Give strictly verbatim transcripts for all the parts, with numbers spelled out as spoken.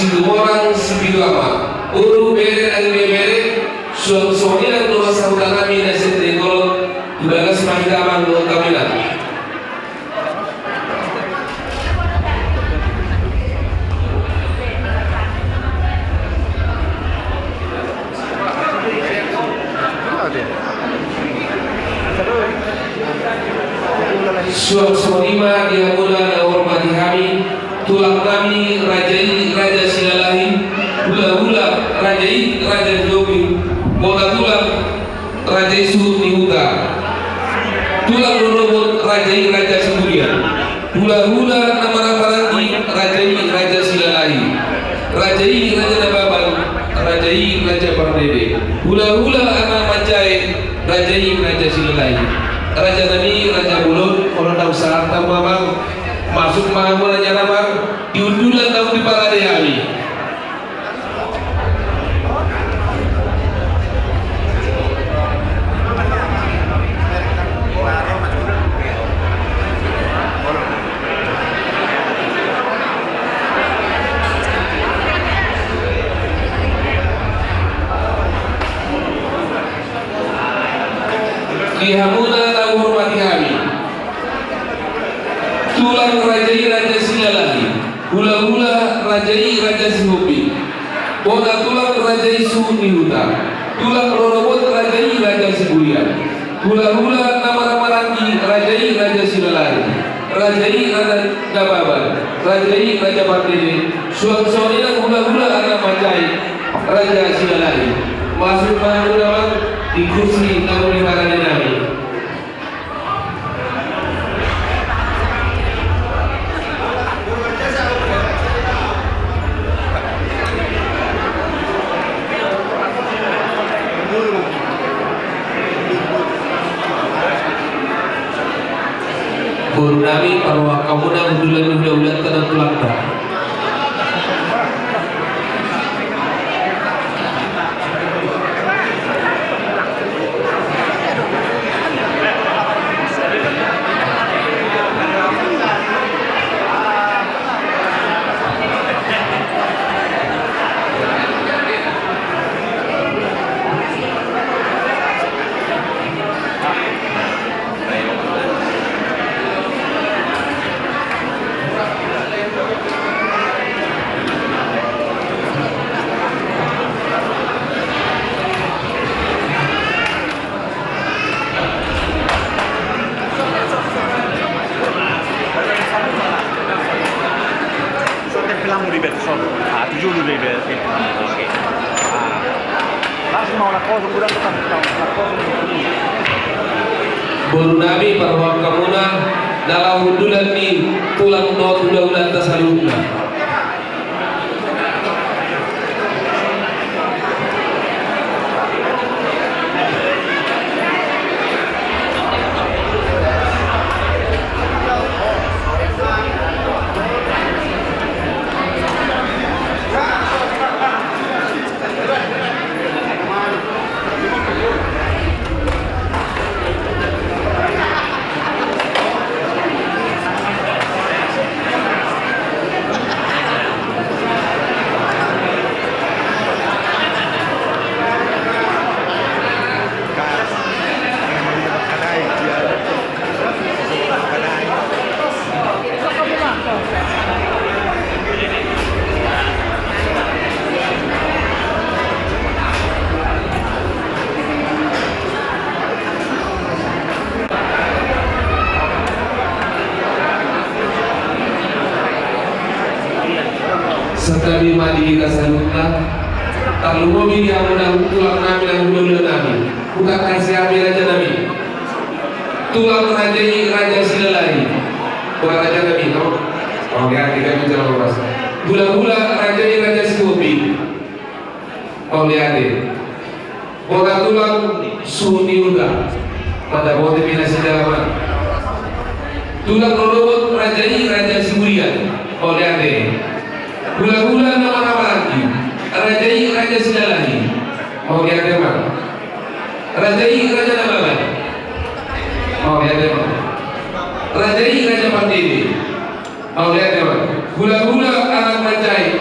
Situmorang Sipitu Ama, boru, bere nang ibebere, suang songon i nang do sahuta nami na sian Dayakolot, di bagas ma hita amang dohot hamu inang. Suang songon i ma di hamuna na huhormati hami, tulang nami raja i Raja Silalahi, hulahula raja i Raja Sihombing, bona tulang raja i Suhut ni Huta, tulang rorobot raja i Raja Siburian, hulahula na marhaha maranggi raja i Raja Silalahi, raja i Raja Nababan, raja i Raja Pardede, hulahula anak manjae raja i Raja Silalahi. Raja nami, raja bolon, olo, ndang sahat hamu amang, masuk ma hamu raja nami amang, di hundulan naung diparade hami. Di hamuna na huhormati hami, tulang raja i Raja Silalahi, hulahula raja i Raja Sihombing, bona tulang raja i Suhut ni Huta, tulang rorobot raja i Raja Siburian, hulahula na marhaha maranggi raja i Raja Silalahi, raja i Raja Nababan, raja i Raja Pardede, suang songon i nang hulahula anak manjae Raja Silalahi. Masuk ma hamu amang di kursi naung diparade nami. Boru nami, parrohahon hamuna hundulan ni hulahulanta dohot tulangta. So, tempel hamu di bed, so. Ah, tu jolo di bed. Oke. Ah. Langsung ma holan kosong, udah tetap holan kosong. Boru nami, parrohahon hamuna na laho hundulan ni tulang dohot hulahulanta saluhutna. Santabi ma di hita saluhutna. Tarlumobi di hamuna tulang nami nang hulahula nami. Hutangkasi hami raja nami. Tulang raja i Raja Silalahi. Bona raja nami, no? Oke, hati kami jalan luas. Hulahula raja i Raja Sihombing. Mauliate. Bona tulang Suhut ni Huta. Mandapothon hami nasida ma. Tulang rorobot raja i Raja Siburian. Mauliate. Hulahula na marhaha maranggi raja i Raja Silalahi. Mauliate ma. Raja i Raja Nababan. Mauliate ma. Raja i Raja Pardede. Mauliate ma. Hulahula anak manjae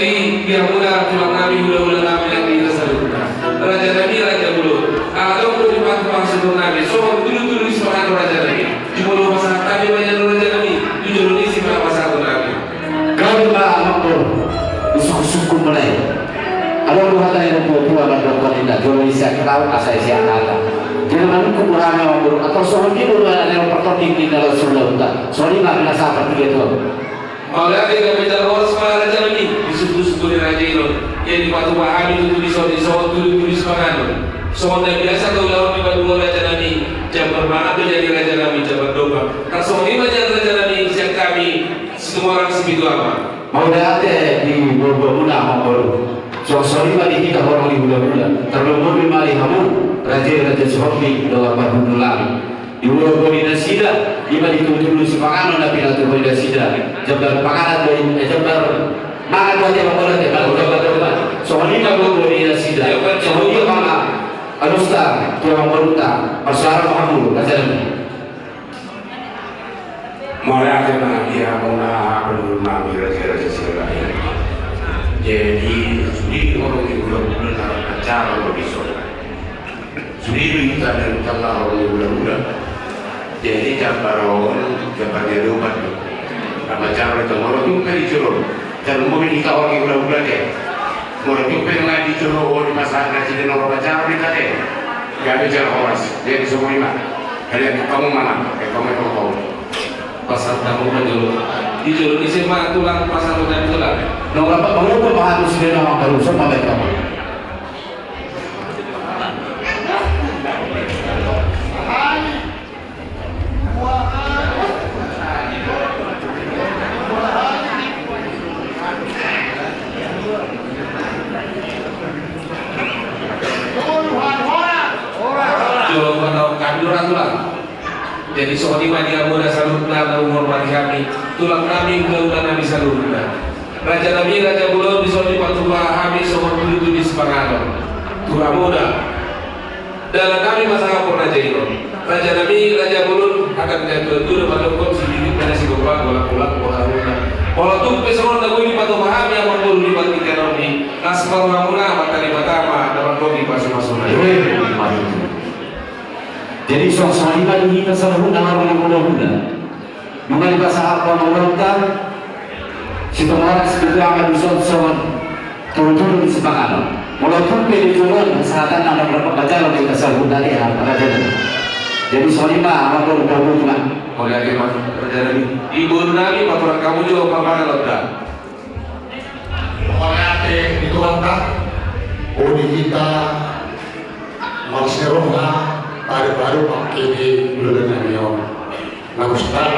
Jadi di hamuna tulang nami, hulahula nami nang di hita saluhutna, raja nami, raja molo adong do dipatupa hasuhuton nami songon tudutudu sipanganon raja nami, jumolo pasahat hami ma i raja nami tu jolo ni sipanganon nami. Gabe ma amangboru, disungkunsungkun muna i. Adong do hata ni natuatua mandokkon inna, jolo ni sian hau asa i sian hata. Jadi manungkun do hami amangboru, atau songon dia do na partondi ni na laos ulaonta. Songon i ma pinasahat partigatuaon. Mauliate, gabe jala horas ma raja nami, disungkunsungkun ni raja i do. Ia dipatupa hami tutu dison i songon tudutudu sipanganon. Songon na biasa do ulaon ni paduahon raja nami, jambar mangan do jadi raja nami, jambar dompak. Tarsongon i ma jadi raja nami sian hami Situmorang Sipitu Ama. Mauliate di boruboru muna amangboru. Songon i ma di hita horong ni hulahula. Tarlumobi ma di hamu raja i, raja Sihombing dohot parhundul nami. Di boruboru ni nasida, i ma di tudutudu sipanganon na pinatupa ni nasida. Jambar panganon do i, eh, jambar mangan do ate amangboru, ate, mangan do, mangan do, mangan. Songon i ma boruboru ni nasida. Songon i ma alusta tu amangborunta. Marsuara ma hamu, raja nami. Muna hapon nami raja-raja silahi. Jadi, sude horong ni hulahula na marcara do dison. Sude do hita dan talla horong ni hulahula. Jadi, jambar on, jambar ni adopan do. Marcara do, molo tung pe di jolo. Jala molo hita horong ni hulahula te. Molo tung pe nunga di jolo, o, dipasahat na side na marcara do hita te. Gabe jala horas. Jadi, songon i ma. Jadi, kamu mana? Eh, kamu, kamu, kamu. Pasahat hamu ma jolo. Di jolo ni si ma tulang, pasahat hamu ma tulang. Nunga rap, molo pe pasahat tu si dia nama baru, sama baik kamu. Jolo, kami do ra tulang. Jadi songon i ma di hamuna saluhutna na huhormati hami, tulang nami, hulahula nami saluhutna. Raja nami, raja bolon, dison dipatupa hami songon tudutudu ni sipanganon. Tu hamuna. Dalan nami ma sahapon raja i on. Raja nami, raja bolon, hata ni natuatua do mandokkon, sititik ma na sigompa, golanggolang do harungna. Molo tung pe songon na boi dipatupa hami, amangboru, di partingkian on i, las ma rohamuna, amanta Debata ma na manggohi pasupasu. Jadi songon i ma di hita saluhutna horong ni hulahula. Nunga dipasahat pangolonta, Situmorang Sipitu Ama dison songon tudutudu ni sipanganon. Molo tung pe di jolo on, sahatan na dapot manjalo di hita saluhutna, raja nami. Jadi songon i ma, amangboru, boru nami. Mauliate ma, raja nami. Di boru nami, patorang hamu jo pangalonta. Mauliate di Tuhanta, boi hita marsiroha, padu-padu pake di hulahula nami on. Na hustar,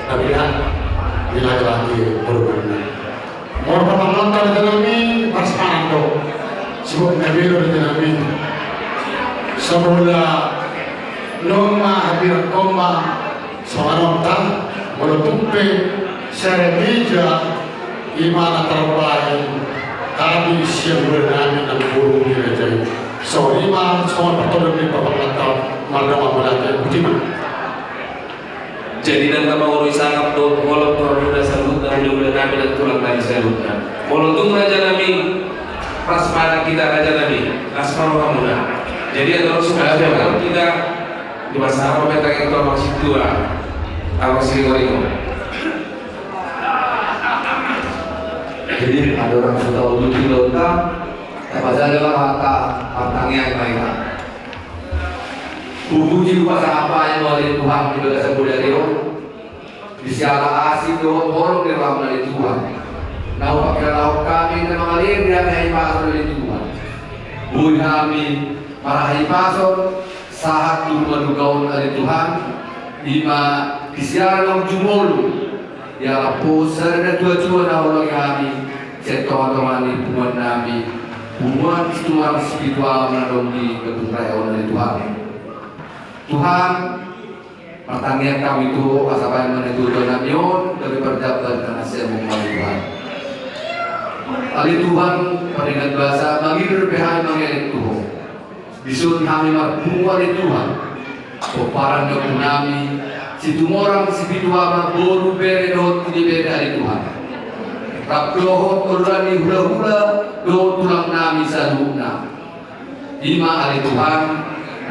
na bilang, di laki-laki boru nami. Molo pangalonta, raja nami, marsipangan do. Sibuk nami do, raja nami. Sabola nunga habirangkon ma sipanganonta, molo tung pe sere meja, i ma na tarbahen hami sian hulahula nami nang boru ni raja i. Songon i ma, songon patolon ni pangalonta, mardongan mauliate, botima. Jadi nang na mangorui sangap dohot holong tu hamuna saluhutna, hulahula nami nang tulang nami saluhutna. Molo tung, raja nami, pas mana hita, raja nami, las ma rohamuna. Jadi andorang so pas mana hita, dipasahat ma hita tu amang sintua, amang siringoringo. Jadi andorang so tauduti do hita, tapajaha ma hata, martangiang ma hita. Hupuji, hupasahat Ho ale Tuhan di bagasan bodari on, di siala asi dohot holong ni rohaM ale Tuhan. Na hupakilalahon hami na mangalehon di hami hahipason ale Tuhan. Boi hami marhahipason sahat tu madungka on ale Tuhan, i ma di siala na jumolo. Ia lampus sada natuatua na holongi hami, sian tongatonga ni punguan nami, punguan Situmorang Sipitu Ama na adong di Kampung Raja on ale Tuhan. Tuhan, martangiang hami tu Ho, asa bahen ma natuatua nami on gabe parjambar ni hasianMu ale Tuhan. Ale Tuhan, pardenggan basa, mangido dope hami mangelek tu Ho. Dison hami marpungu ale Tuhan. Pomparan ni ompu nami, Situmorang Sipitu Ama, boru, bere dohot pudi bere ale Tuhan. Rap dohot oloan ni hulahula dohot tulang nami saluhutna. I ma ale Tuhan,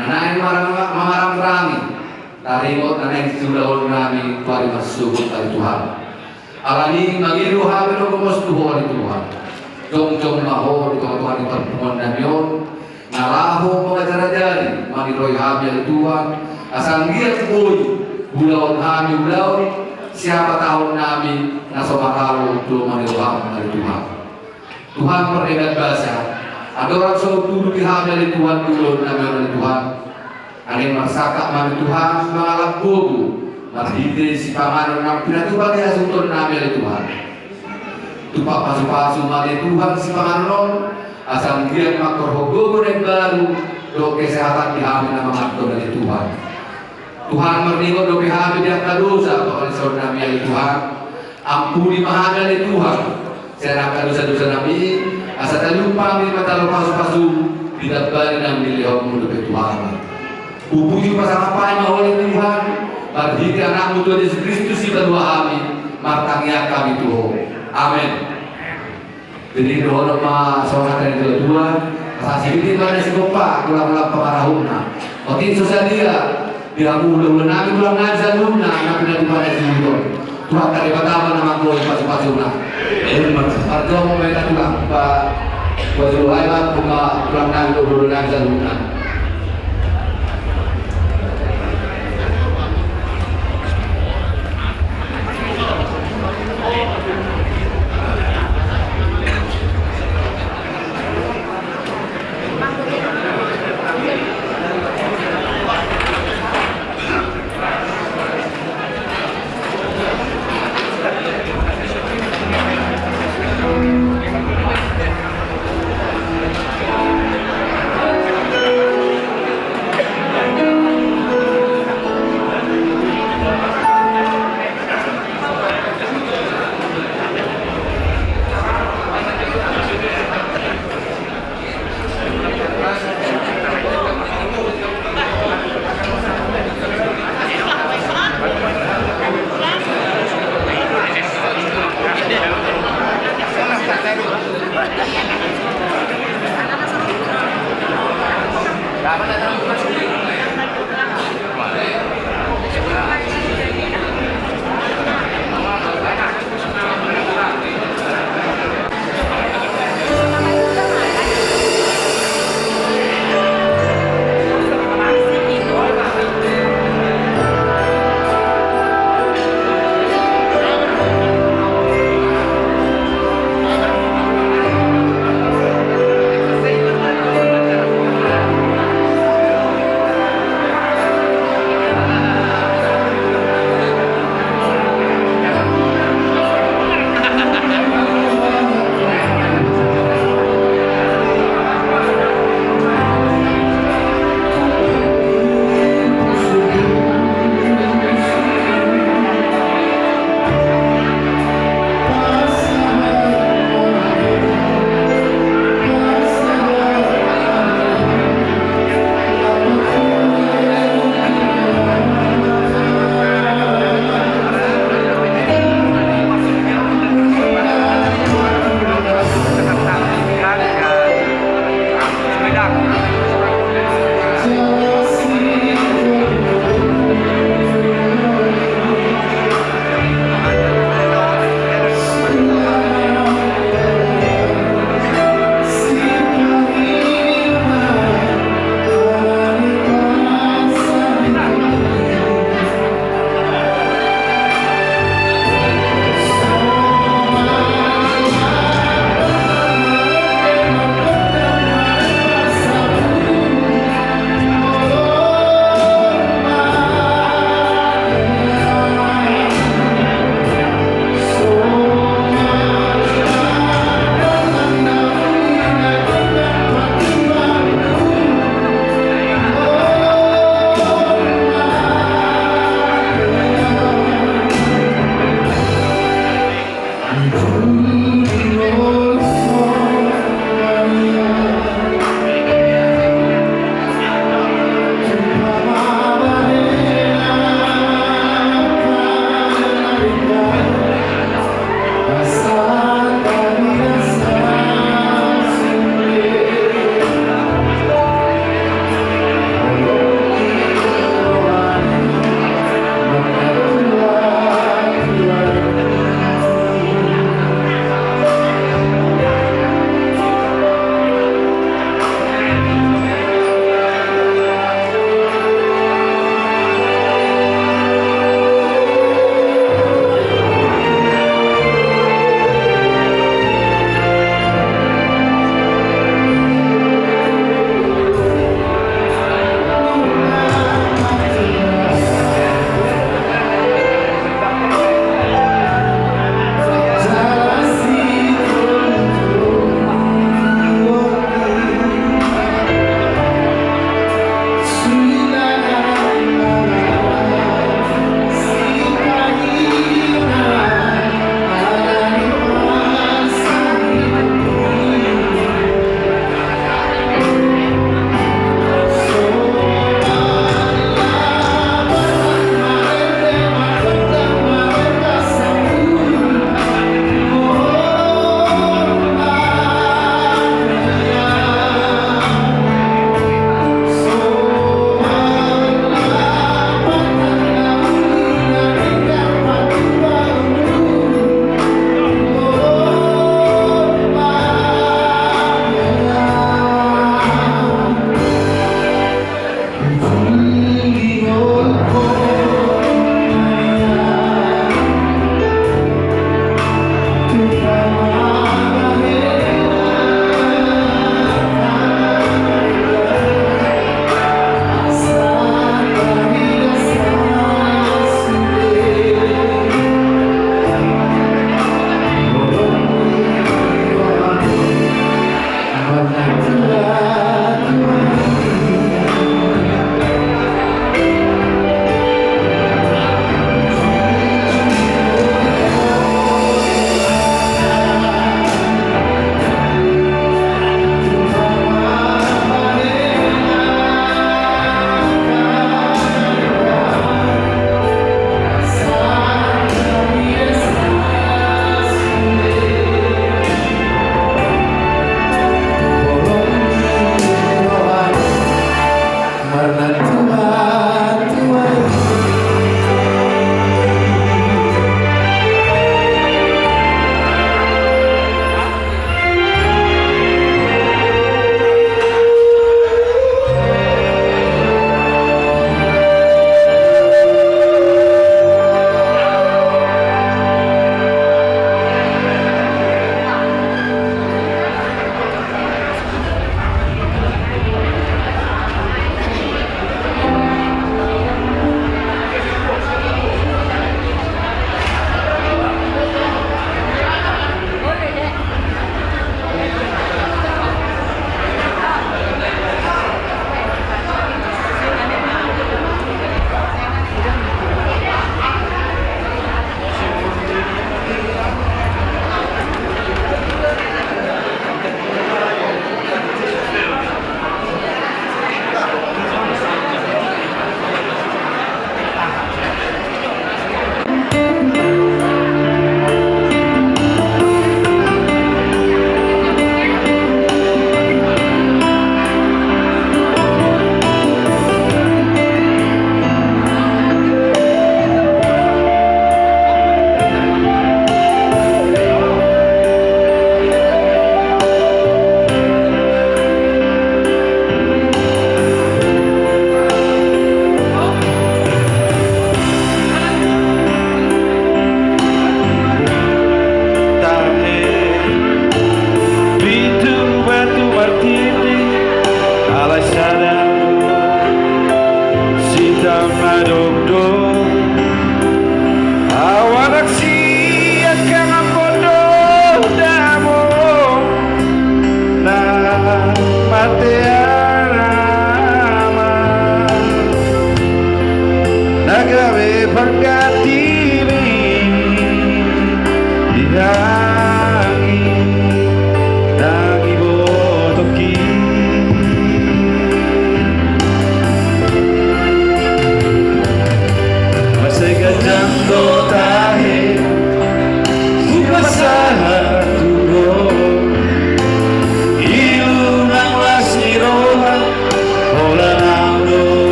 na naeng marang-, mangarangrangi taringot na naeng siulahon nami tu ari marsogot ale Tuhan. Alani mangido hami do gomos tu Ho ale Tuhan. Jongjong ma Ho di tongatonga ni parpunguan nami on, na laho mangajarajari maniroi hami ale Tuhan, asa anggiat boi huulahon hami ulaon sihabatahon nami na so maralo do maniroi hami ale Tuhan. Tuhan pardenggan basa, andorang so tuduti hami ale Tuhan di ulaon nami on ale Tuhan. Alai marsangkap ma hami Tuhan mangalap gogo marhite sipanganon na pinatupa ni hasuhuton nami ale Tuhan. Tupa pasupasu ma ale Tuhan sipanganon on, asa anggiat manghorhon gogo na imbaru dohot kesehatan di hami na mangan on ale Tuhan. Tuhan, marningot dope hami di angka dosa pangalaosion nami ale Tuhan. Ampuni ma hami ale Tuhan sian angka dosadosa nami, asa talup hami mangalo pasupasu ditambani na nilehonMu dope tu hami. Hupuji pasangap hami ma Ho ale Tuhan, marhite AnakMu Tuhan Jesus Kristus Sipatua hami, Martangiang hami tu Ho. Amen. Jadi dohonon ma songon hata ni natuatua, asa sibiti ma na sigompa, tulang-tulang pangarahutna. Otik so sadia di hamu hulahula nami tulang nami saluhutna na pinatupa na siuton. Tuhanta Debata ma na manggohi pasupasuna. Emma. Parjolo ma hita tulang, pajuruhai ma tulang nami hulahula nami saluhutna.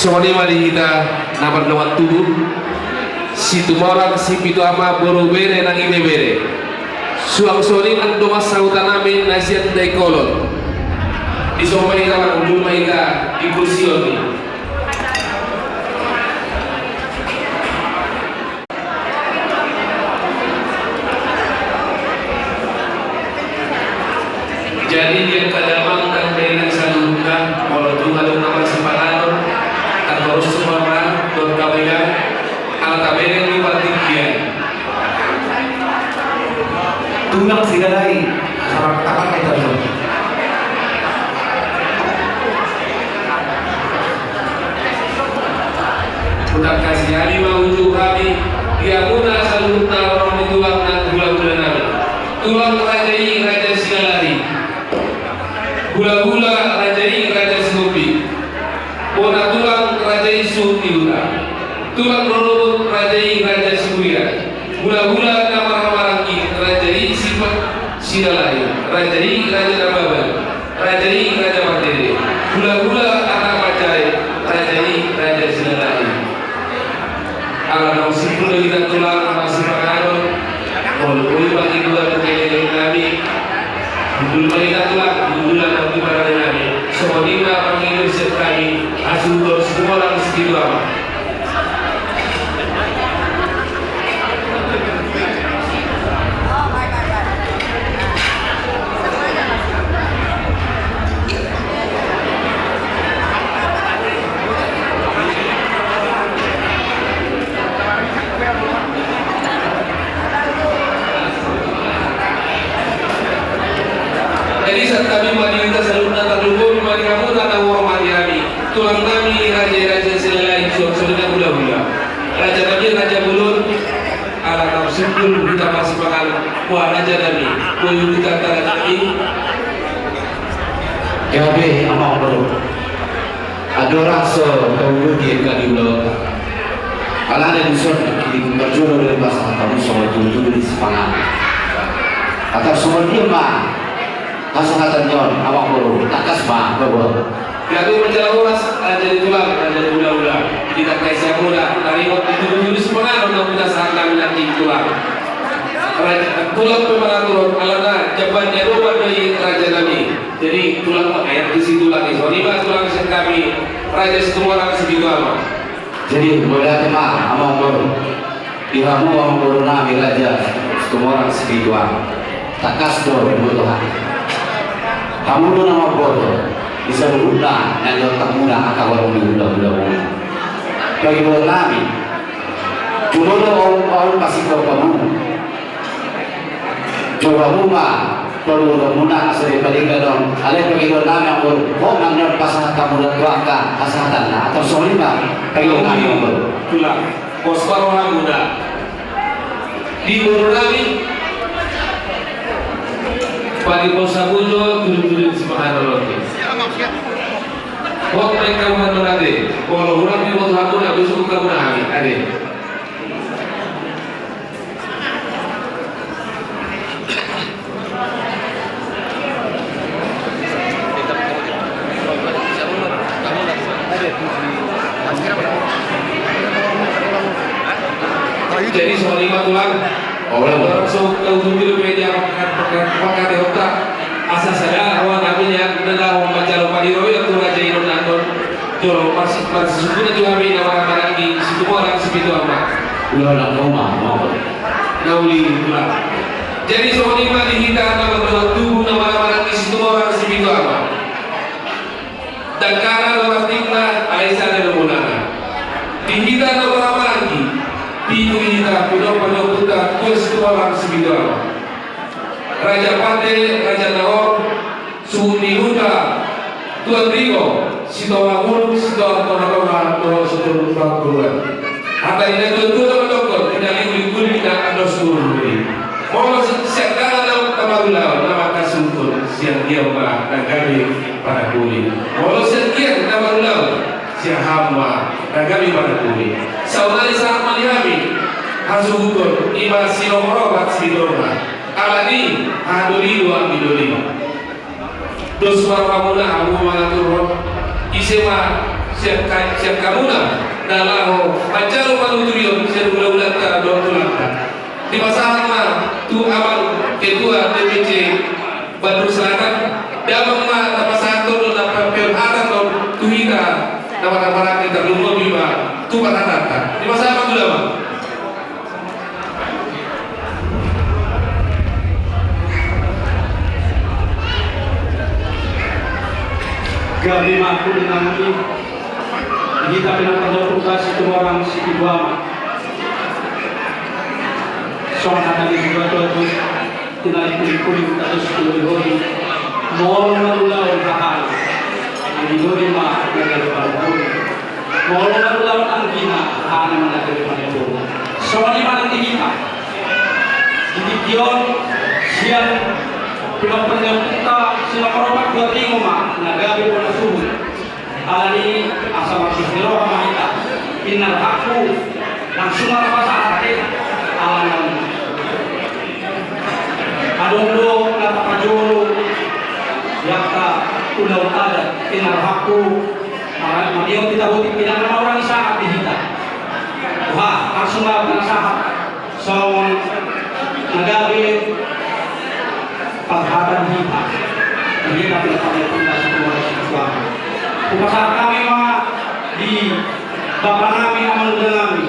Songon i ma di hita na mardongan tubu, Situmorang Sipitu Ama, boru, bere nang ibebere. Suang songon i nang dongan sahuta nami na sian Daengkolon. Dison ma hita, hundul ma hita di kursi on. Jadi di angka damang nang dainang saluhutna, molo tung adong na marsipanganon, tatorus ma dohot hamu i, ala tabereng di partingkian. Tulang sidalai, sabar tapak kita dulu. Hutangkasi hami ma uju hami di hamuna saluhutna, ro ma tulang nang hulahula nami. Tulang raja i Raja Silalahi. Hulahula raja i Raja Sihombing. Bona tulang raja i Suhut ni Huta. Tulang rorobot raja i Raja Siburian. Hulahula na marhahamaranggi raja i Sipa-, Silalahi. Raja i Raja Nababan. Raja i Raja Pardede. Hulahula anak panjae, raja i Raja Silalahi. Ala naung simpul do hita tulang marsipanganon, molo boi pangidoan tu elek nami, hundul ma hita tulang, hundul ma tu parade nami. Songon i ma pangidoan sian hami, hasuhuton Situmorang Sipitu Ama. Jadi santabi ma di hita saluhutna, tarlumobi ma di hamuna na huhormati hami, tulang nami raja i Raja Silalahi, suang songon i nang hulahula. Raja nami raja bolon, ala naung simpul hita marsipanganon, boha raja nami, boha hita raja nami. Gabe amang boru. Andorang so tauduti angka di ulaonta. Alana dison, di parjolo do dipasahat hamu songon tudutudu ni sipanganon. Atap songon dia ma hasahatan ni on, amang boru, tangkas ma, boru. Gabe ma jala horas, raja ni tulang, raja ni hulahula. Ditangkasi hamuna taringot di tudutudu ni sipanganon na hupasahat hami nangkin, tulang. Raja, tulang pe mangaturhon, alana jamban ni adopan do i raja nami. Jadi tulang ma, eh, disi tulang i. Songon i ma tulang sian hami, Raja Situmorang Sipitu Ama. Jadi mauliate ma, amang boru. Di hamu amang boru nami Raja Situmorang Sipitu Ama, tangkas do diboto hami. Hamu do na mamboto di saluhutna na niontangmuna angka warung ni hulahulamuna. Pangidoan nami, jumolo on, on pasingkop hamu. Jumolo hamu ma paluhon hamuna asa dipadenggan on. Alai pangidoan nami, anggo hot nang nion pasahat hamu tu angka hasahatanna, atau songon i ma pangidoan nami, anggo tulang, pos ma rohamuna di boru nami. Padi pos hamu jo tudutudu ni sipanganon on. Hot ma hamu ate. Molo hurang diboto hamuna, besok hurang hamuna ate. Jadi songon i ma tulang. Orang so tau tu di media pakat, pakat, pakat, asa sada roha nami nian na laho manjalo padiroion tu raja i on nangkin. Jolo, pasti, pasti sungkun tu hami na marhahamaranggi Situmorang Sipitu Ama. Ulaon na koma, mau. Na uli tulang. Jadi songon i ma di hita na mardongan tubu na marhahamaranggi Situmorang Sipitu Ama. Dangkana do rantingna, ai sada do bolana. Di hita na marhahamaranggi, pitu hita pinompar ni ompunta Tuan Situmorang Sipitu Ama. Raja Pande, Raja Nahor, suhut ni huta Tuan Ringo, Situmorang Muruk, Situmorang Tongatonga, dohot Situmorang Pangguruan. Hata ni natuatua na mandokkon, tina lingguling na andos tu hurihuri. Molo sian dangka na marulaon, na mangkasuhuthon, sian dia ma na gabe panangkuli. Molo sian dia na marulaon, sian hamu ma na gabe panangkuli. Saonari sahat ma di hami hasuhuton, i ma sinomor opat, sinomor lima. Alani i, hahadoli do anggi doli. Dos ma rohamuna, hamu mangaturhon. Ise ma sian ka-, sian hamuna na laho manjalo panuturion sian hulahulanta dohot tulangta? Dipasahat ma tu amang ketua D P C Bandung Selatan. Damang ma tapasahat dohot na papeon hata dohot tu hita na marhahamaranggi, tarlumobi ma tu parhatanta. Dipasahat ma tu damang. Gabe ma pudun nami, di hita pinompar ni ompunta Situmorang Sipitu Ama. Songon hata ni natuatua, tina lingguling na andos tu hurihuri. Molo marulaon hahana, anggi doli ma na gabe panangkuli. Molo marulaon anggina, hahana ma na gabe panangkuli. Songon i ma nang di hita. Di tingki on, sian pinompar ni ompunta sinomor opat, Tuan Ringo ma na gabe bona suhut. Alani i, asa marpingkir roha ma hita. Pinarhakku, langsung ma tapasahat, eh. Alani adong do na tapajolo di angka ulaon adat, pinarhakku. Mara-, mabiar hita botik, pinarhakku ma urang sahat di hita. Wah, langsung ma pinasahat. Songon na gabe parhata di hita, di hita pinompar ni ompunta Situmorang Sipitu Ama. Hupasahat hami ma di bapa nami, amangboru nami,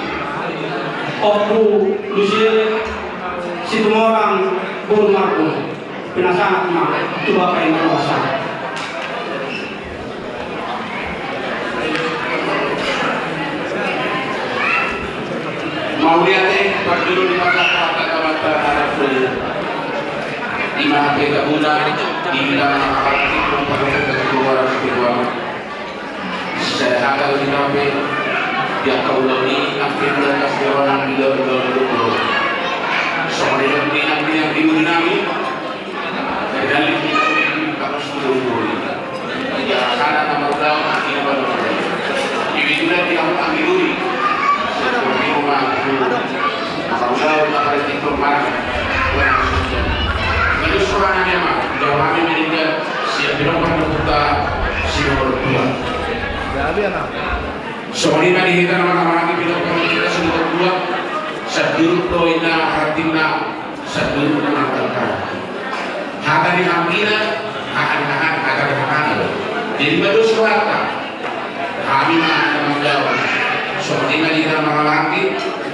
Ompu Lusiele Situmorang boru Margun. Pinasahat ma tu bapa i na marhaha. Mauliate, parjolo ni mata kata kata mata harap boleh. Ima hape kabuna, ima hape kabuna, harap kita keluar keluar. Saya ada di kafe, dia kau lagi, akhir bulan kasih orang di luar luar luar. Sama dengan ini nanti yang di nami. Kedali kita harus turun. Ia sana nama tahu ini baru. Ini juga dia mau ambil dulu. Seperti rumah dulu. Nama tahu apa itu marah. Itu suaranya mah. Jawab kami meninggal. Siap bilang pada kita. Siap berdua. Songon i ma di hita na marhahamaranggi, pinompar ni ompunta Situmorang boru. Sadurung do inna hatinna, sadurung do inna hatinna. Hata ni hambina, hata ni hata, hata ni hata. Jadi bados rohanta. Hami ma na manjawab. Songon i ma di hita na marhahamaranggi,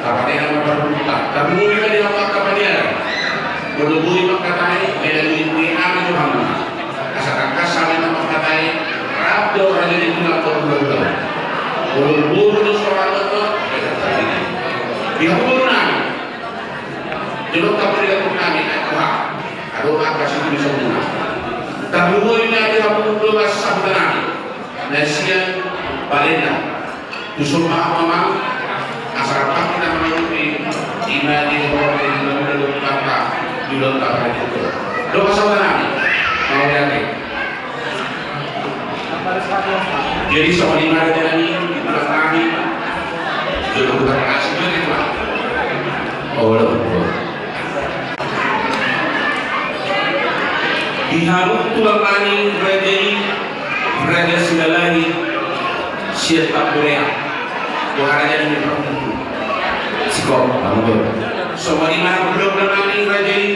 tapatena ma parhutanta. Tarlumobi ma di hita angka paniaran. Molo boi mangkatai, beda duit ni hami tu hamu. Asa tangkas hami na mangkatai, rap do raja ni tulang tu hulahula. Molo boru do sorangan do, di hamu boru nami. Jolo tapuri hamu nami, aku ha. Aduh, angka situ bisa muna. Tarlumobi ma di hamu dongan sahuta nami. Na sian Balenda. Tuson ma hamu amang, asa rap hita mangalusi, ima di horong, di ulaon, di ulaon, di ulaon. Dongan sahuta nami, mauliate. Jadi songon i ma raja nami, di tulang nami, jolo huta kasih juga di tulang. Olo. Di hamu tulang nami raja i, Raja Silalahi sian Tamboreang. Boha raja nami parhutanta? Sikop, hamu do. Songon i ma hamu tulang nami raja i,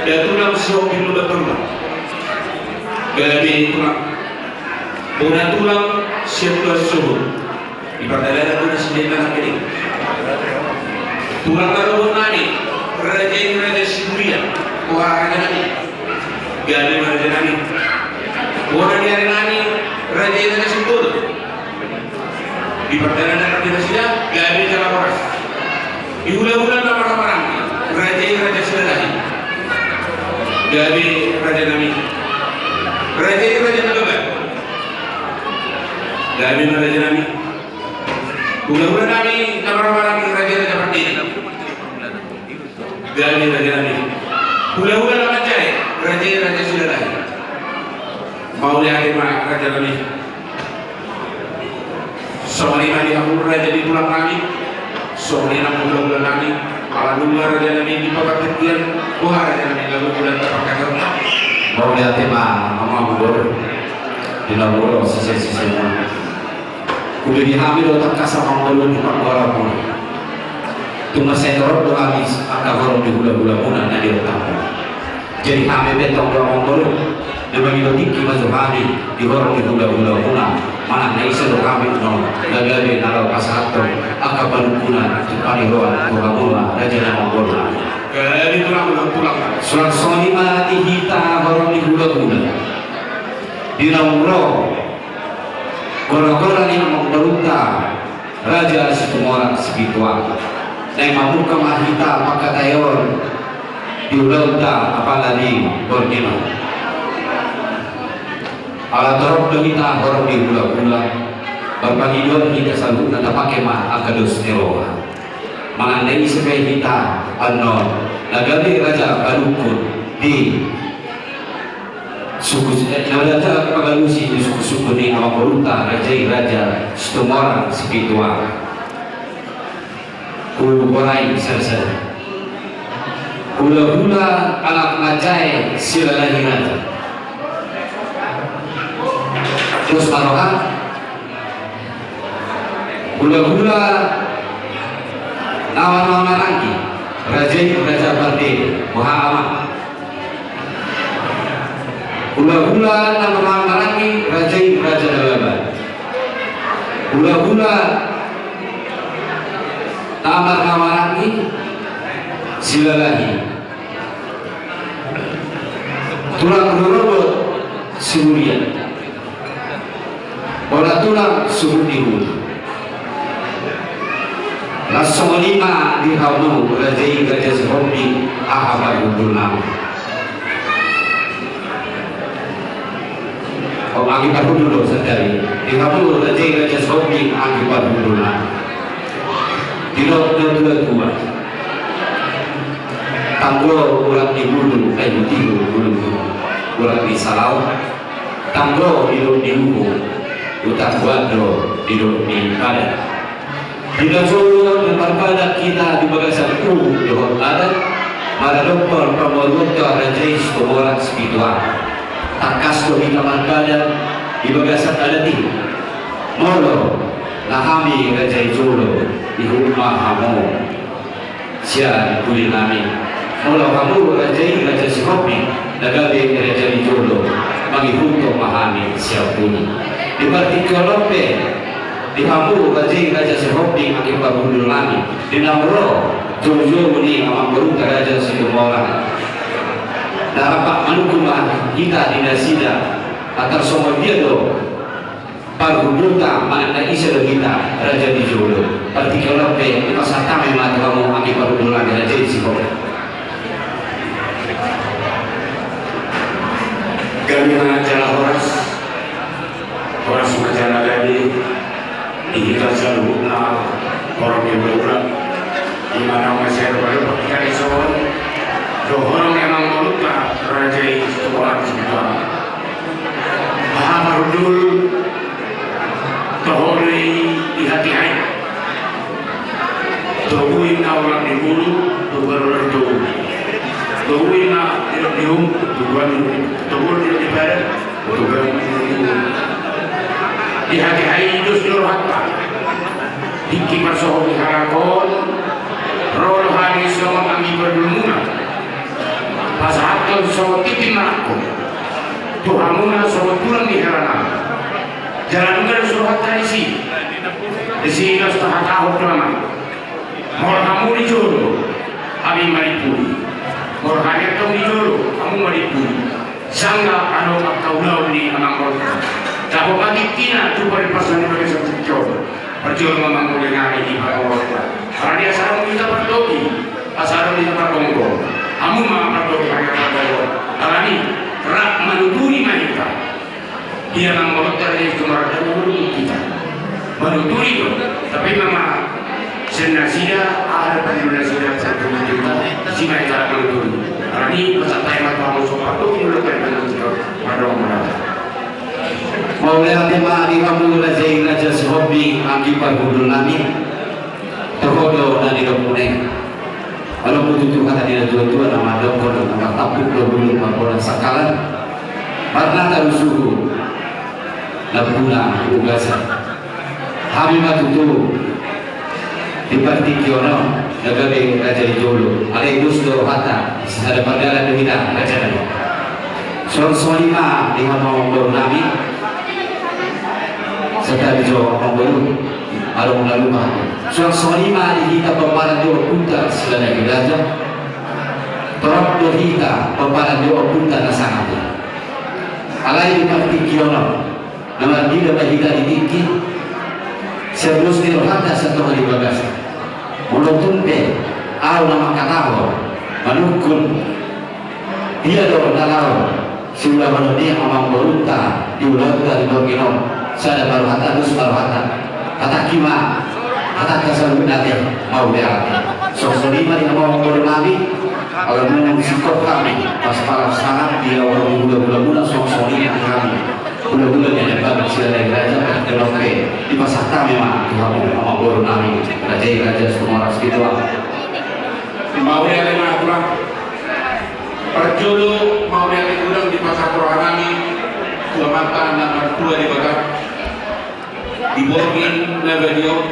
da tulang Sihombing Lumban Tondang. Gabe tulang. Bona tulang sian Tuan Suhut. Di pardalanan do na sindena na kening. Tulang na dohot nami, raja i Raja Siburia, boha raja nami. Gabe ma raja nami. Bona ni ari nami, raja i Di pardalanan di nasida, gabe jala horas. Di hulahula na marhahamaranggi, raja i raja Silalahi. Gabe raja nami. Raja i raja Nababan. Gabe ma raja nami. Hulahula nami na marhahamaranggi, raja i raja Pardede. Gabe raja nami. Hulahula na manjae, raja i raja Silalahi. Mauliate ma raja nami. Songon i ma di hamu raja ni tulang nami. Songon i nang hulahula nami. Ala nunga raja nami di papartingkian, boha raja nami lalu bulan tapangkatata. Mauliate ma amang boru. Di na molo sise-sise ma. Hubege hami do tangkas amang boru di panggoaranmuna. Tung mansai torop do hami angka horong ni hulahulamuna na di otakmuna. Jadi hami pe tong do amang boru, na mangido tingki ma jo hami di horong ni hulahulamuna, manang na ise do hami on, na gabe na laho pasahathon angka panungkunan tu paniroan tu hamuna raja ni amang boru nami. Jadi tulang, tulang. Suang songon i ma di hita horong ni hulahula. Di na umro Gora-gora ni amangborunta Raja Situmorang Sipituang. Naeng mamungka ma hita pangkataion di ulaonta apala di borngin on. Ala torop do hita horong ni hulahula, marpangidoan hita saluhutna tapangke ma angka dos ni roha. Manang na ise pe hita annon na gabe raja panungkun di suku, eh, na raja pangalusi di suku-suku ni amangborunta Raja i Raja Situmorang Sipituang. Huborai sada-sada. Hulahula anak manjae Silalahi raja. Dos ma roha. Hulahula na marhahamaranggi, raja i raja Pardede, boha amang. Hulahula na marhahamaranggi, raja i raja Nababan. Hulahula na marhahamaranggi, Silalahi. Tulang rorobot simulian. Pola tulang suhut ni hulu. Laos songon i ma di hamu Raja i Raja Sihombing, aha parhundulnami. O, anggi parhundul do sadari. Di hamu Raja i Raja Sihombing, anggi parhundulnami. Didok na tua-tua. Tanggo urat ni bulu, ai butihu bulu. Urat ni salaon. Tanggo didok ni uhum, uta buat do didok ni padan. Di na jolo na marpadan hita di bagasan uhum dohot adat, maradophon pamoruonta Raja i Situmorang Sipituang. Tangkas do hita marpadan di bagasan adat i. Molo na hami raja i jolo, ihut ma hamu sian pulinami. Molo hamu Raja i Raja Sihombing na gabe raja ni jolo, mangihuthon ma hami sian puli. Di partingkian on pe, di hamu Raja i Raja Sihombing, anggi parhundulnami, di na umro jou-jou ni amangborunta Raja Situmorang, na rap manungkun ma hita di nasida. Antar songon dia do parhundulta, manang na ise do hita raja ni jolo. Partingkian on pe, dipasahat hami ma tu hamu anggi parhundulnami Raja i Sihombing. Gabe ma jala horas, horas ma jala gabe di hita saluhutna horong ni hulahula. Di mana masih ada baru pakai iso do horong ni amangborunta Raja i Situmorang Sipituang. Aha parhundul? Toho do i di hatiha i. Togu i na urat ni bulu, togu do di togu. Togu i na di uhum, togu do di uhum. Togu do di padan, togu do di uhum. Di hatiha i dos do rohanta. Tingki parsohot ni halak on, ro do hami songon anggi parhundulmuna. Pasahathon songon tintin marangkup tu hamuna songon tulang ni helanami. Jala nunga dos rohanta disi. Disi laos tahatahon do amang. Molo hamu di jolo, hami ma di puli. Molo hami antong di jolo, hamu ma di puli. Sangga adong angka ulaon ni amangborunta. Dapot ma tintinna tu parnapasan ni bagasan tingki on. Jolo ma manggolengi i pamoruonta. Alani asa adong hita partogi, asa adong hita pargonggo. Hamu ma partogi, hamu ma pargonggo. Alani rap manuturi ma hita. Ia nang manggolengi i tu marga dulu hita. Manuturi do. Tapi nama sian nasida, aha do pangolu nasida, satu juta, si ma hita manuturi. Alani pasahat hami ma tu hamu so partogi, jolo ma hita manuturi. Adong ma. Mauliate ma di hamu raja i, raja Sihombing, anggi parhundul nami. Toho do na nidokmuna i. Adong do tutu hata ni natuatua na mandok, na martampuk do bulung, marbola sangkalan. Marnata do suhut, lambuna ugasan. Hami ma tutu di partingkian on na gabe raja ni jolo. Alai dos do rohanta, sisada pardalan do hita, raja nami. Suang songon i ma di hamu amangboru nami. Santabi jo amangboru, adong na lupa. Suang songon i ma di hita pomparan ni ompunta Silalahi Raja. Torop do hita pomparan ni ompunta na sangap i. Alai di partingkian on na marnida ma hita di tingki, sian dos ni rohanta sian tonga ni bagas. Molo tung pe ahu na mangkatahon, manungkun, dia do na laho siulahon ni amangborunta di ulaonta di borngin on, sada ma rohanta, dos ma rohanta. Hatangki ma hatangka saluhutna ate, mauliate. Songon i ma di hamu amangboru nami, ala nunga singkop hami, pas palas tangan dia orang gula-gula muna, songon i ma di hami. Hula-hula ni anak bangsa Silalahi Raja, parjolo pe dipasahat hami ma tu hamu amangboru nami, raja i, raja Situmorang Situan. Mauliate ma tulang. Parjolo mauliate godang dipasahat roha nami tu amanta na martua Debata. Di borngin na badia on,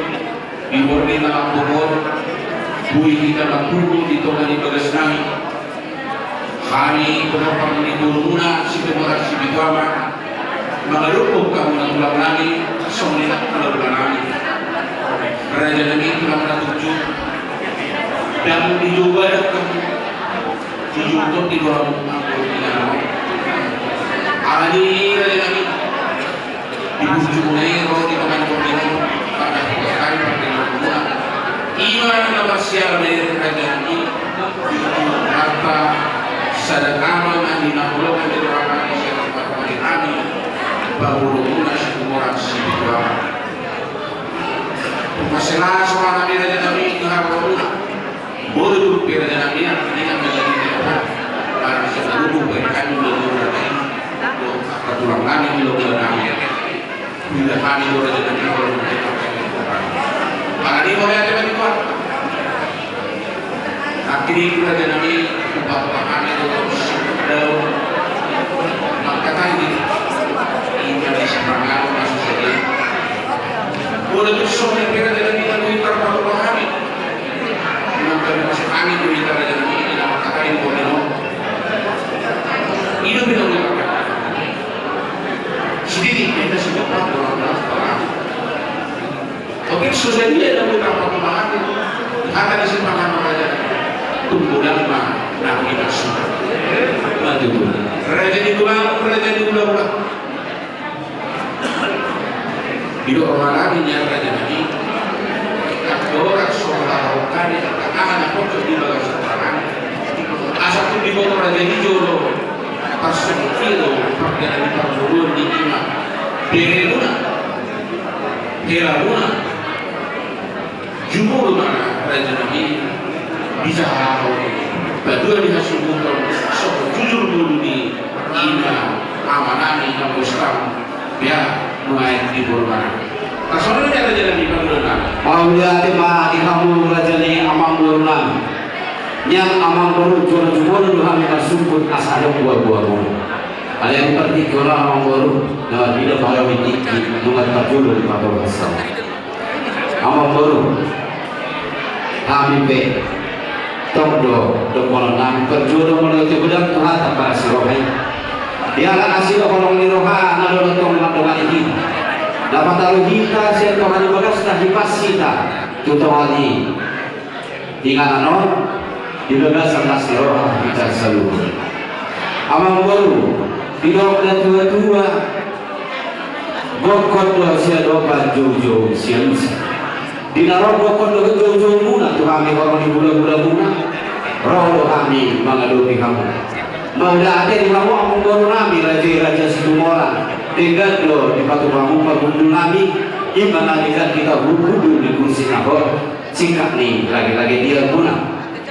di borngin na lambok on, boi hita marpungu di tonga ni bagas nami. Hami pinompar ni borumuna Situmorang Sipitu Ama, mangadophon hamu na tulang nami, songon i nang hula-hula nami. Raja nami, tulang na tuju, ndang dijou badan hamu, dijou tondi do hamu anggo di inganan on. Alani i, raja nami, di burju muna i ro di tonga ni borngin on, pada hami pardengon muna. I ma na marsiala, raja nami, di hata sada nama na hinaholongan ni roha nami sian parhundul nami, pamoruonmuna Situmorang Sipitu Ama. Masela so ma nami, raja nami, di haholongan. Molo tung pe, raja nami, artina na jadi ni apa? Barang sataruhum baen hami do, raja nami, do angka tulang nami, do hula-hula nami. Huida hami do, raja nami, molo tung pe. Alani mauliate ma di Tuhan. Artina, raja nami, hupasahat hami do daon mangkatai di, i ma di sipanganon na so sadia. Molo tung songon i pe, raja nami, na boi tarpatupa hami. Nunga tarpatupa hami tu hita, raja nami, i na mangkatai di borngin on. I do pe na boi tarpatupa. Sididi pe na sipapaku, orang-orang. Oke, so sadia na boi tarpatupa hami. Hata ni sipanganon, raja. Tung godang ma na pinasuka. Mantap. Raja ni tulang, raja ni hula-hula. Didok roha nami, nian raja nami, anggo ro so laho hami, angka aha na pojok di bagasan tangan, asa tung diboto raja i jolo, pas songon i do pardalanan ni parboruon ni i ma beremuna, helamuna. Jumolo ma, raja nami, bisa hahau patua ni hasuhuton, songon jujur ngolu ni ina ama nami, na bostam, ya, nuaeng di boru mana. Songon i, raja nami, pangidoan nami. Mauliate ma di hamu, raja ni amangboru nami. Nian amangboru, jolo jumolo do hami marsumput asa adong boaboamuna. Alai di partingkian on, amangboru, na marnida ma hami di tingki, nunga parjolo di patorus. Amangboru, hami pe tong do dohonon nami, parjolo molo ate godang tu hata parasi roha i. Dialap asi do holong ni rohana do tong mandongani hita. Dapot alu hita sian tonga ni bagasna, hipas hita tu tonga ni inganan on, di bagasan las ni roha hita saluhut. Amangboru, didok natuatua, gokhon do siadopan, joujou sialusan. Di na ro dohonon dohot joujoumuna tu hami horong ni hulahulamuna, ro do hami mangadopi hamu. Mauliate di hamu amangboru nami, raja i Raja Situmorang. Denggan do dipatupa hamu pahundul nami, i ma na denggan hita hundul di kursi na hot, singkat ni lagelage di angka muna.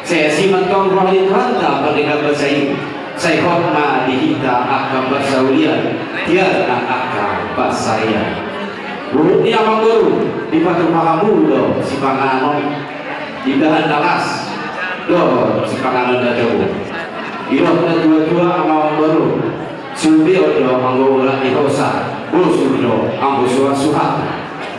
Sai asi ma antong roha ni Tuhanta pardenggan basa i, sai hot ma di hita angka parsaulian, tiar na angka pansarian. Huhut ni amangboru, dipatupa hamu do sipanganon, indahan na las do sipanganon na tabo. Didok natuatua, amangboru, sude on do anggo urat ni hosa, bosur do anggo suhatsuhat.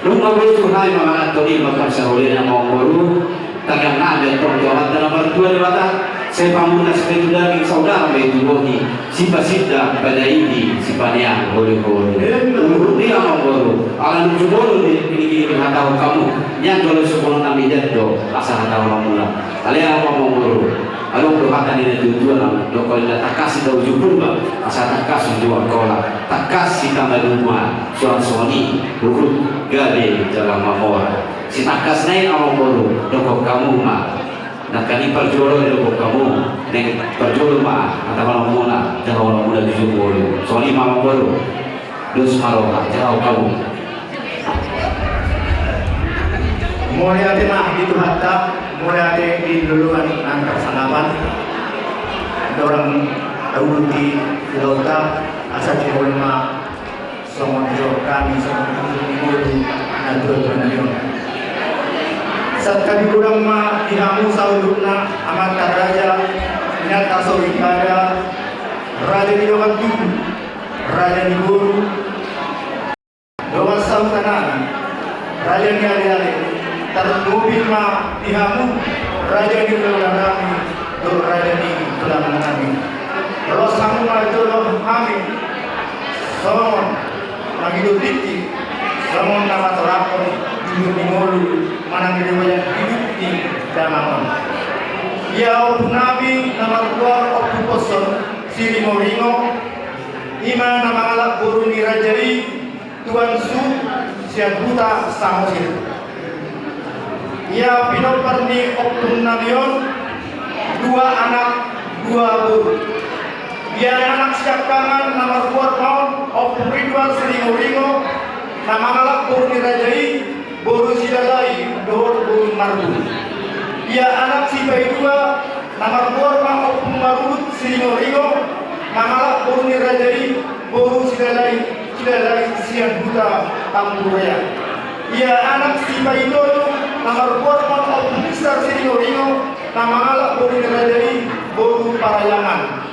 Nunga bosur nai mangan antong i ma parsaulian, amangboru. Tangiang nami antong tu Amanta na martua Debata, sai pamunas ma i tu daging, saudara ma i tu bohi, sipasinda padaidi, sipaneang holiholi. Huhut i amangboru, ala nunga jumolo di, di, di, dihatahon hamu, nian jolo sumolong nami, nian do asa hatahononmuna. Alai amangboru, adong do hata ni natuatua na mandok, holan na tangkas hita uju Purba, asa tangkas uju Angkola, tangkas hita maduma suang songon i, huhut gabe jala mamora. Sitangkas na i amangboru, dokkon hamu ma. Nangkin parjolo didokkon hamu, naeng parjolo ma hatahononmuna, jahononmuna tu jumolo. Songon i ma amangboru. Dos ma roha, jahau hamu. Mauliate ma di Tuhanta, mauliate di loloan angka sangapan. Dorang aluti di lauta, asa jumolo ma songon jor kami, songon jor ni ngolu, natuatua nami on. Sangkap godang ma di hamu saluhutna, amanta raja, inanta soripada, raja ni dongan tubu, raja ni boru, dongan sahuta nami, raja ni aleale, tarlumobi ma di hamu, raja ni hulahula nami, dohot raja ni tulang nami. Los hamu ma jolo hami, songon mangido tingki, songon na patorangkon jujur ni ngolu, manang di bagian hidup ni damang on. Ia ompu nami na margoar Ompu Poson Siringoringo, i ma na mangalap boru ni raja i, Tuan Su, sian huta Samosir. Ia pinompar ni ompung nami on, dua anak, dua boru. Ia anak siangkangan na margoar ma on Ompu Ridwan Siringoringo, na mangalap boru ni raja i, boru Silalai dohot boru Marbun. Ia anak sipaidua na margoar ma Ompu Marurut Siringoringo, mangalap boru ni raja i, boru Silalai, Silalai sian huta Tampurea. Ia anak sipaitolu na margoar ma Ompu Mistar Siringoringo, na mangalap boru ni raja i, boru Parayangan.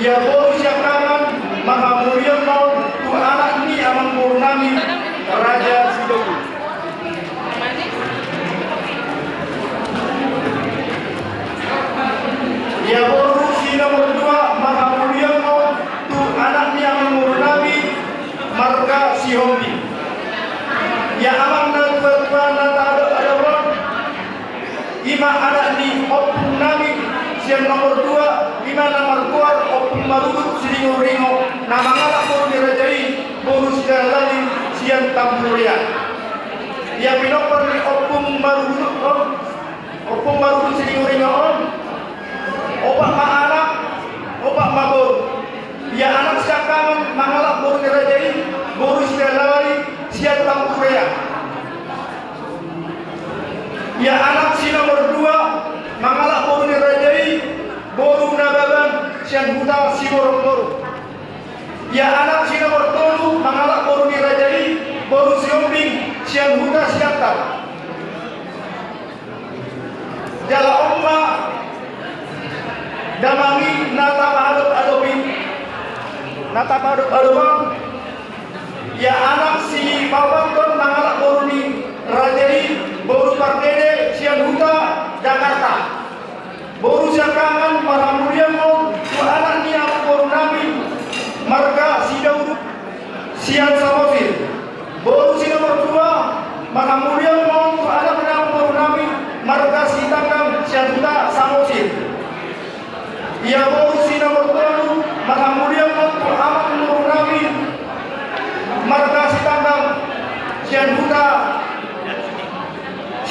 Ia boru siangkangan, marhamulian ma on tu anak ni amangboru nami, Raja Sidohut. Ia boru si nomor dua, marhamulian ma on tu anak ni amangboru nami, marga Sihombing. Ia amang na tuatua na taadop-adop on, i ma anak ni ompung nami sian nomor dua, i ma na margoar Ompu Marurut Siringoringo, na mangalap boru ni raja i, boru Silalai sian Tampurea. Ia pinompar ni Ompu Marurut on, Ompu Marurut Siringoringo on, opat ma anak, opat ma boru. Ia anak siangkangan mangalap boru ni raja i, boru Silalai sian Tampurea. Ia anak si nomor dua mangalap boru ni raja i, boru Nababan sian huta Siborongborong. Ia anak si nomor tolu mangalap boru ni raja i, boru Sihombing sian huta Siantar. Jala on ma damang i na tapaadop-adop i, na tapaadop-adop on. Ia anak sipaopathon mangalap boru ni raja i, boru Pardede sian huta Jakarta. Boru siangkangan, marhamulian ma on tu anak ni amangboru nami, marga Sidauruk sian Samosir. Boru si nomor dua, marhamulian ma on tu anak ni amangboru nami, marga Sitanggang sian huta Samosir. Ia boru si nomor tolu, marhamulian ma on tu amangboru nami, marga Sitanggang sian huta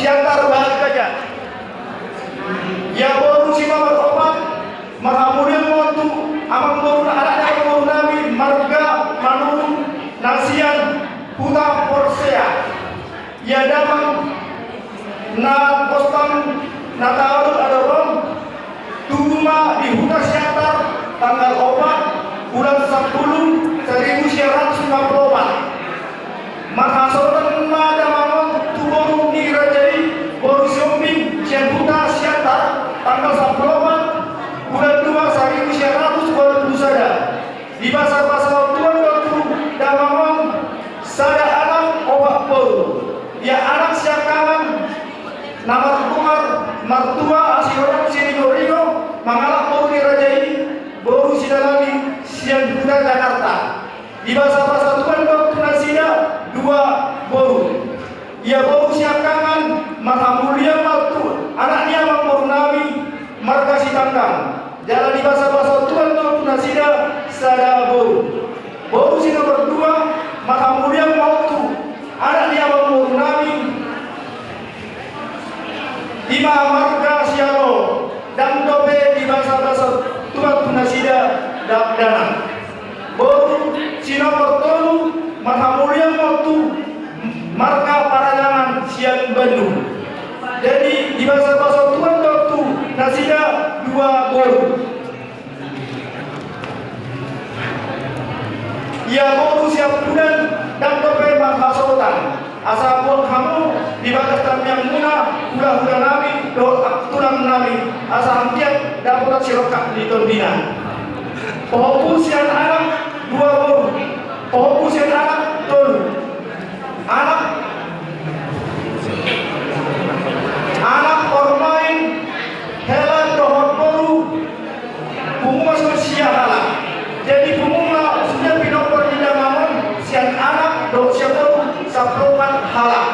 Siantar Bahagia. Ia boru si nomor opat, marhamulian ma on tu amangboru, anak ni amangboru nami marga Manurung na sian Huta Porsea. Ia damang na pos na taon adong on, tubu ma di huta Siantar tanggal opat bulan sampulu saribu sia ratus lima pulu opat. Marhasohotan ma damang on tu boru ni raja i, boru Siombing sian huta Siantar tanggal sampulu opat bulan dua saribu sia ratus dua pulu sada. Dibasabasa on tu damang on sada anak opat boru. Ia anak siangkangan na margoar martua Asihoran Siringoringo mangalap boru ni raja i, boru Sidalani sian huta Jakarta. Dibasabasa Tuhan do tu nasida dua boru. Ia boru siangkangan marhamulian ma tu anak ni amangboru nami marga Sitanggang. Jala dibasabasa Tuhan do tu nasida sada boru. Boru si nomor dua marhamulian ma on tu anak ni amangboru nami, ima marga Sialo, ndang dope dibasabasa Tuhan tu nasida dakdanak. Boru si nomor tolu marhamulian ma on tu marga Parajangan sian Bandung. Jadi dibasabasa Tuhan do tu nasida dua boru. Ia boru siampudan ndang dope marhasohotan, asa buang hamu di bagas tangiangmuna, hulahula nami dohot tulang nami, asa anggiat dapotan sirongkap ni tondina. Pahompu sian anak dua boru, pahompu sian anak tolu. Anak, anak parumaen hela dohot boru, pungu ma songon sia halak. Jadi pungu ma sude pinompar ni damang on sian anak dohot sian boru sampulu opat halak.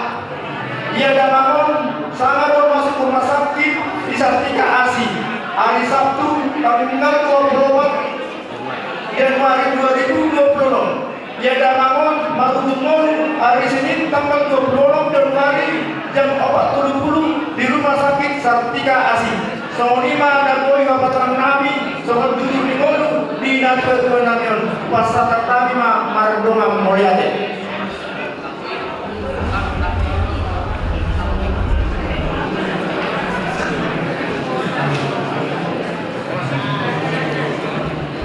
Ia damang on sanga do masuk rumah sakit di Sartika Asi, ari Sabtu tanggal dua pulu opat Januari dua ribu dua pulu enam. Ia damang on marujung ngolu ari Senin tanggal dua pulu onom Januari jam opat tolu pulu di Rumah Sakit Sartika Asi. Songon i ma na boi papatorang nami songon tutur ni ngolu ni natuatua nami on. Pasahat hami ma mardongan mauliate.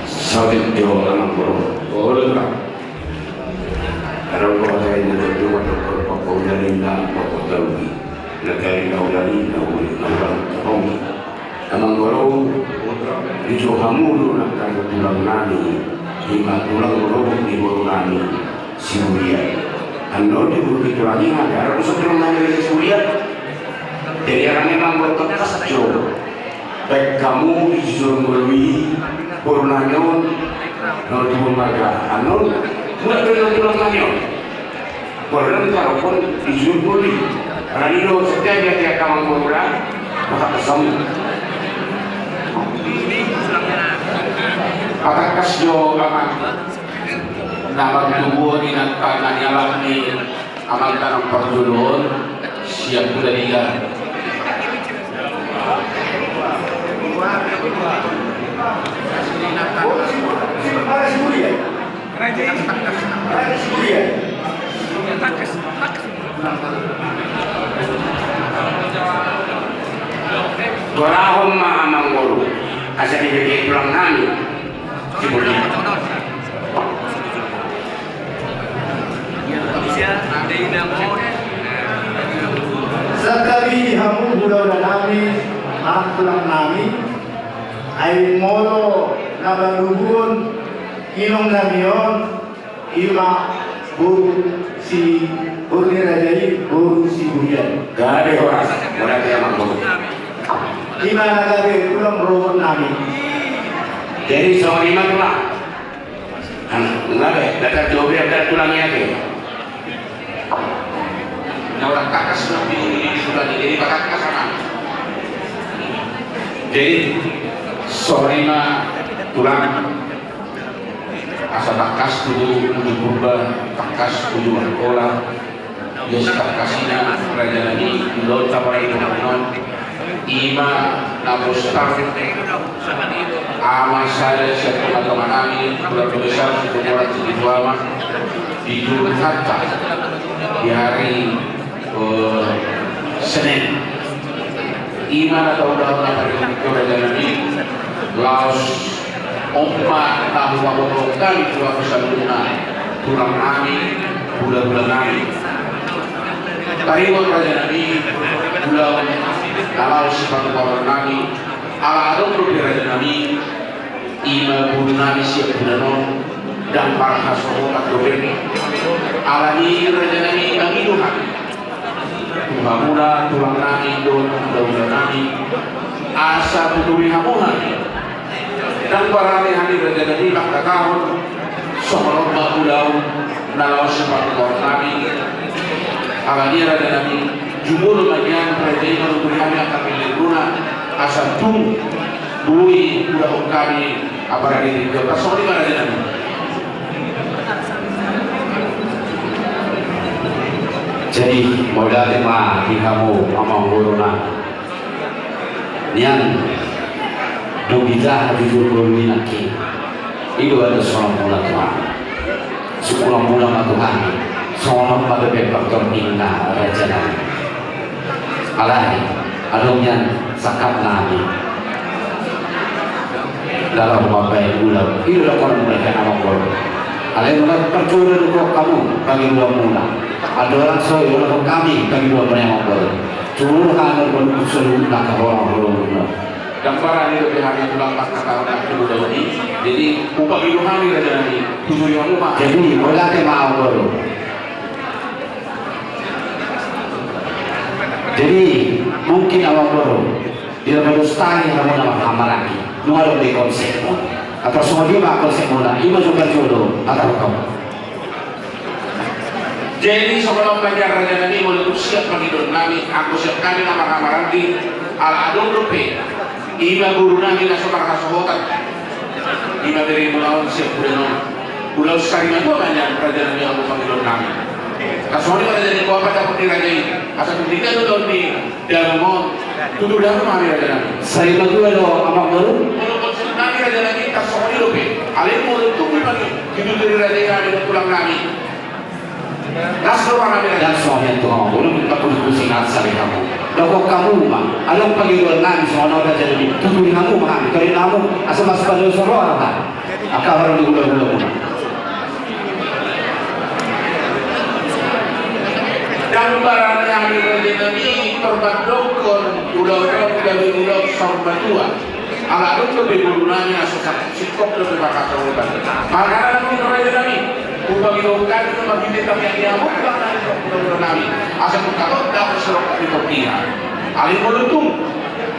Saotik jo amangboru. Olo, Pak. Adong do hata ni na tolu, adong do papaulani na papautaluhi. Na tolu na ulani na uli na ulang tapongi. Amangboru, di jo hamu do nangkin tulang nami, ima tulang boru ni boru nami Sibulian. Annon di boru ni tulang i, adong do tulang nami Sibulian. Jadi, alani amangboru, tangkas jo baen hamu ijujur ngolu i, boru nami on, na tubu marga, annon, mulak do tulang nami on. Boru nami taropon ijujur ngolu i. Alani do sadia dia dia kamang boru da, maka kesem. Patangkas jo amang. Na martubu on inanta na nialap ni amanta na parjolo on, siap tu dia. Gorahon ma amangboru, asa dibege tulang nami. Santabi di hamu hulahula nami, anak tulang nami, ai molo na marubuhon inong nami on, ima boru si, boru ni raja i, boru Sibulian. Gabe horas, mauliate amangboru. Ima na gabe tulang rohot nami. Jadi songon i ma tulang. Anak, nga be, datar jobe, datar tulang i ate. Na ora tangkas na pinuli tulang i, jadi patangkas anak. Jadi songon i ma tulang. Asa tangkas tubu, tubu Purba, tangkas tubu Angkola. Sitangkasna raja nami, ulaon taparai tu hamu on, ima na bostar, ama sada sian tongatonga nami, keluarga besar suku Morat Sigitu Ama, di Jurutanta di hari, eh, Senin. Ima na taulahon na parihutihut raja nami, laos on ma na hupabotohon hami tu hamu saluhutna, tulang nami, hulahula nami. Taringot raja nami, ulaon na laos sipatupaon nami, ala adong dope raja nami, ima boru nami sian bulan on, ndang marhasohotan dope. Alani i raja nami, mangido hami tu hamuna tulang nami dohot hulahula nami, asa tuturi hamu hami. Ndang barani hami raja nami mangkatahon songon on ma ulaon na laos sipatupaon nami. Alani i raja nami, jumolo ma nian raja i manuturi hami angka pillirmuna, asa tung boi huulahon hami apala di tingki on. Tarsongon i ma raja nami. Jadi mauliate ma di hamu amangboruna. Nian dung dijaha jujur boru i nangkin, i do adat songon muna Tuhan. Sungkunon muna ma Tuhan, songon on ma dope partordingna raja nami. Alai adong nian sangkap nami. Dalam mambaen ulaon i do dohonon muna, amangboru. Alai nunga parjolo do hamu pangidoan muna. Andorang so diulahon hami pangidoan muna, amangboru, jumolo hami marpungu saluhutna haholoan. Ndang barani dope hami tulang mangkatahon na tu ulaon i. Jadi hupangido hami raja nami, tuturi hamu ma. Jadi mauliate ma, amangboru. Jadi mungkin, amangboru, di na padusta i hamu na marhahamaranggi, nunga adong do konsepmuna. Atau songon dia ma konsepmuna, ima jo parjolo, atau kau. Jadi songon on ma nian raja nami, molo tung sian pangidoan nami, anggo sian hami na marhahamaranggi, ala adong dope ima boru nami na so marhasohotan, ima beremuna on sian bulan on. Ulaon sari matua ma nian raja nami, anggo pangidoan nami. Tarsongon i ma raja nami, boha pandapot ni raja i, asa tung tinggal do ulaon ni damang on, tuturi hamu ma hami raja nami. Sari matua do, amangboru. Molo konsep nami raja nami tarsongon i dope. Alai molo tung i ma dituturi raja i hami dohot tulang nami, las do roha nami raja. Las roha nami, amangboru, pakusi-kusi nasa di hamu. Dohot hamu ma, adong pangidoan nami songon on raja nami, tuturi hamu ma hami, karinna hamu asa masipaloso roha hami. Angka haroro ni hulahulamuna. Ndang barani hami raja nami tor mandokkon ulaon on gabe ulaon saur matua. Ala adong dope boru nami na so singkop dope marhasohotan. Makana nangkin raja nami, hupangidohon hami do marhite tangiang ni hamu tulang nami dohot hulahula nami, asa tung tadok dapot sirongkap ni tondi i. Alai molo tung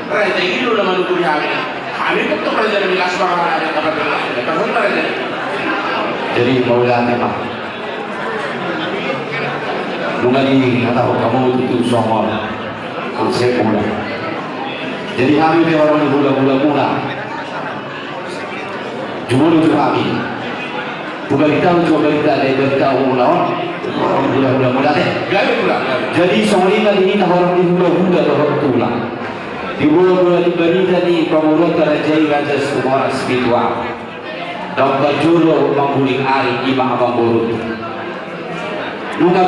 raja i do na manuturi hami, hami tongtong raja nami las ma roha nami, angka parjolo. Tarsongon i ma raja nami. Jadi mauliate ma. Nunga dihatahon hamu tutu songon konsepmuna. Jadi hami pe haroro ni hulahulamuna, jumolo tu hami. Hubarita, hubarita, hubarita ulaon hulahulamuna, eh. Gabe tulang, gabe. Jadi songon i ma di hita haroro ni hulahula dohot tulang. Di boaboa ni barita ni pamoruonta raja i, Raja Sumorang Sipitu Ama. Naung parjolo mangguling ari, ima amangboru. Nunga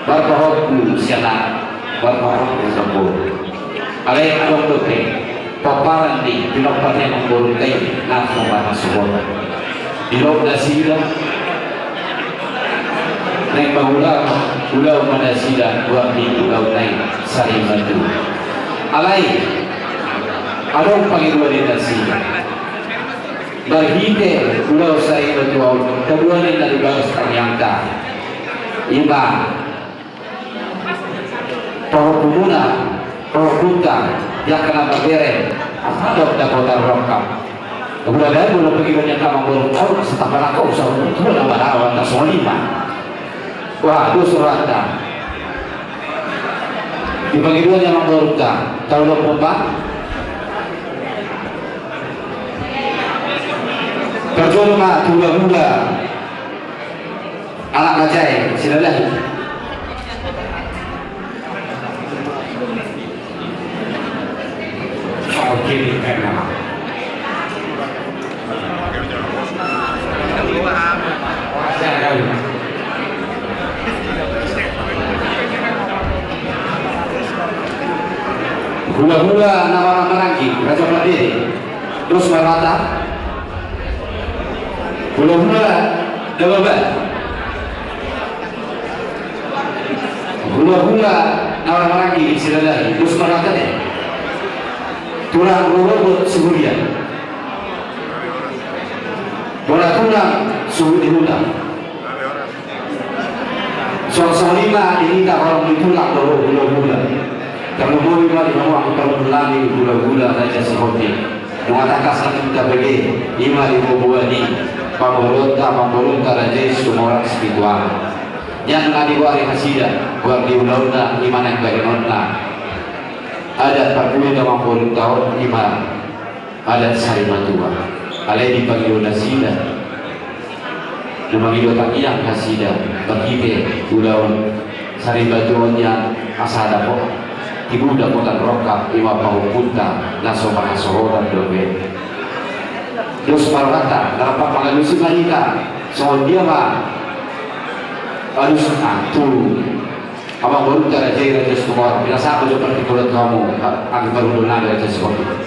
marpahompu sian anak, marpahompu sian boru. Alai adong dope pomparan ni pinompar ni amangboru i, na so marhasohotan. Didok nasida, naeng mangula, ulaon ma nasida, buat ni ulaon na i sari matua. Alai adong pangidoan ni nasida. Marhite ulaon sari matua on, taboan ninna di bagas tangiangta. Ima pahompumuna, pahompunta, di angka na marbere, asa adong dapotan rongkap. Molo baen, molo pangidoan ni angka amangboru on, asa tapanangkok, asa tua na marawa, tarsongon i ma. Wah, dos rohanta. Di pangidoan ni amangborunta, taulahon ma. Parjolo ma tu hulahula, anak raja i, Silalahi. Hulahula na marhahamaranggi, Raja Pardede. Dos ma rohanta. Hulahula na baban. Hulahula na marhahamaranggi, Silalahi. Dos ma rohanta, tulang rorobot sihurian. Bona tulang suhut ni huta. Songon i ma di hita horong ni tulang do hulahula. Tarlumobi ma di hamu angka parhundul nami hulahula Raja Sihombing. Nunga tangkas nang hita bege, i ma di boaboa ni pamoruonta, pamoruonta Raja i Situmorang Situan. Nian na digoari nasida, goar ni ulaonna, i ma na bahenonna. Adat parpudi na mamboruonta on, i ma adat sarimatua. Alai dipangido nasida, na mangido tangiang nasida marhite ulaon sarimatua on, nian asa dapot tibu dapotan rongkap, i ma pahompunta na so marhasohotan dope. Dos ma rohanta, na rap mangalusi ma hita, songon dia ma alusna tu amangborunta Raja i, Raja Situmorang. Pinasahat ma jo partingkian tu hamu, angka parhundul nami Raja Sihombing.